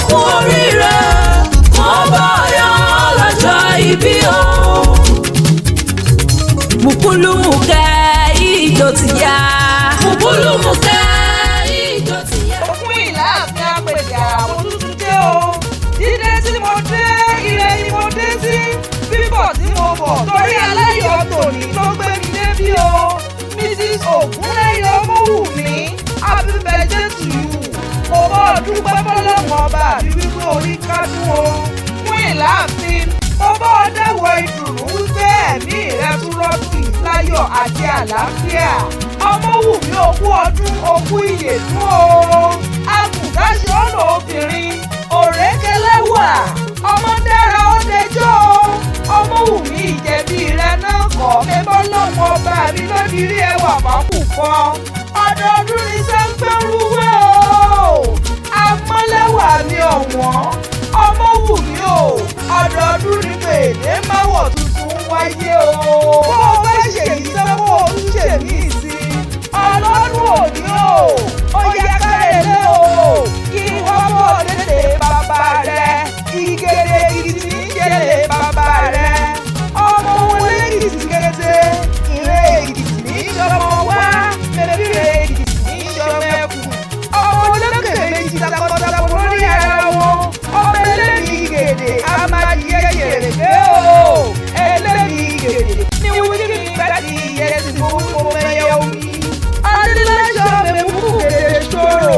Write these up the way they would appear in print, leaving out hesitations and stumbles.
Kú oríire, mo bá yọ lọ́jọ́ ìbí o. Mùkúlùmùkẹ́, ìjó ti yá. Mùkúlùmùkẹ́, ìjó ti yá. Òkun ìlàáfin apèdè àwọn tuntun dé o. Dídé tí mo dé, ire ni mo dé sí. Bíbọ̀ tí mo bọ̀, torí aláyọ̀ tòní ló gbé mi débí o. Mrs Ògúnlẹ́yẹ Ọmọwùmí, happy birthday to you. Mo bọ́ dúpẹ́ fọlọ́run ọba àbí wípé orí kádùn o. Fún ìlàáfin, mo bọ́ dẹ́wọ̀ ìdùnnú wípé ẹ̀mí rẹ tún rọ́dún yìí láyọ̀ àti àlàáfíà. Ọmọwùmí, ogún ọdún, ogún ìyèdún o. Agùntàṣe ọ̀nà obìnrin òrékelẹ́wà, ọmọ dára ó dẹjọ́ o. Ọmọwùmí, ìjẹ̀bi rẹ náà kọ́ mẹ́bọ́ lọ́wọ́ ọba mi lónìí rí ẹwà fákù kọ́. Ọdọọdún ní sẹ́ńpẹ́rúwé o. Amọ́lẹ́wà mi ọ̀wọ́n, Ọmọwùmí o, ọdọọdún ní pèdè máwọ̀ tuntun wáyé o. Bó o bá ṣèyí sẹ́wọ́, o tún ṣèmí sí i ọlọ́dún òní o. Ó yá, kárẹ̀lẹ́ o, kí wọ́n bọ̀ lédè bàbá rẹ̀. Ìgèrè Èkìtì ní jẹ́lẹ̀ bàbá rẹ̀. Ọmọ wọn lẹ́kìtì kété, ìrẹ́ Èkìtì ní sọmọ wá mẹ́bíre, Èkìtì ní sọmọ ẹkùn. Ọmọ olókè méjì takọtabo lórí ara wọn. Ọmọ ẹlẹ́mìí gèdè amadìyẹ yèrèké o. Ẹlẹ́mìí gèdè ní wíkì gbàdí ìyẹn tí mo wí mo mẹyẹ omi. Adéláṣọ mẹ́mú gèdè ṣòro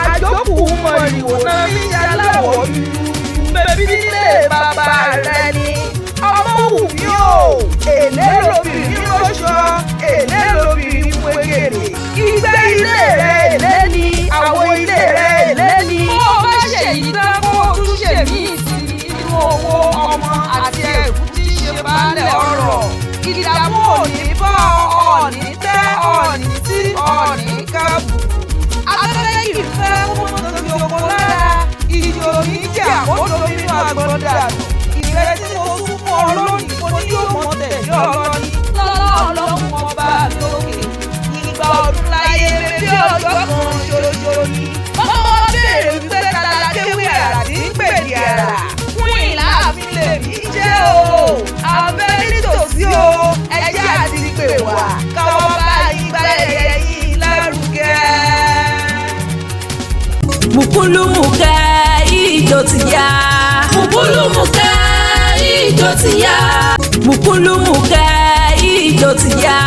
àjókù mọ̀rìwò náà mi aláwọ̀ dúdú mẹ́bí nílé bàbá rẹ̀ ni. Ọmọ wù mí o, èlé lobìnrin rọṣọ, èlé lobìnrin wégele. Ìgbé ilé rẹ̀ èlé ni, àwo ilé rẹ̀ èlé ni. Bó o bá ṣèyí tán, kó o tún ṣèmíì sí i nínú owó, ọmọ àti ẹ̀kú tí í ṣe baálẹ̀ ọ̀rọ̀. Ìdààmú òní bọ́ ọ̀ọ́nì tẹ́, ọ̀ọ́nì tí ọ̀ọ́nì kábùkù. Afẹ́fẹ́ kì í fẹ́ kó mọ́ tóbi oko lára. Ìjì òní jà kó domi inú àgbọn dànù. Ìrẹ́ tí mo tún fún ọ lónìí, mo ní yóò mọ tẹ̀lé ọlọ́ni. Lọ́lá Ọlọ́run ọba mi òkè. Ìgbà ọdún láyé bí ọjọ́ kan ṣoṣo ni. Bọ́mọ béèrè wípé tala kéwì àrà tí ń pèdè àrà. Fún ìlàáfin lèmi jẹ́ o. Abẹ́ nítòsí o, ẹjẹ́ àti pè wá. Káwọn bá ìgbà ẹ̀yẹ yìí lárugẹ. Mùkúlùmùkẹ́, ìjó ti yá. Mùkúlùmùkẹ́, ìjó ti yá. Mùkúlùmùkẹ́, ìjó ti yá.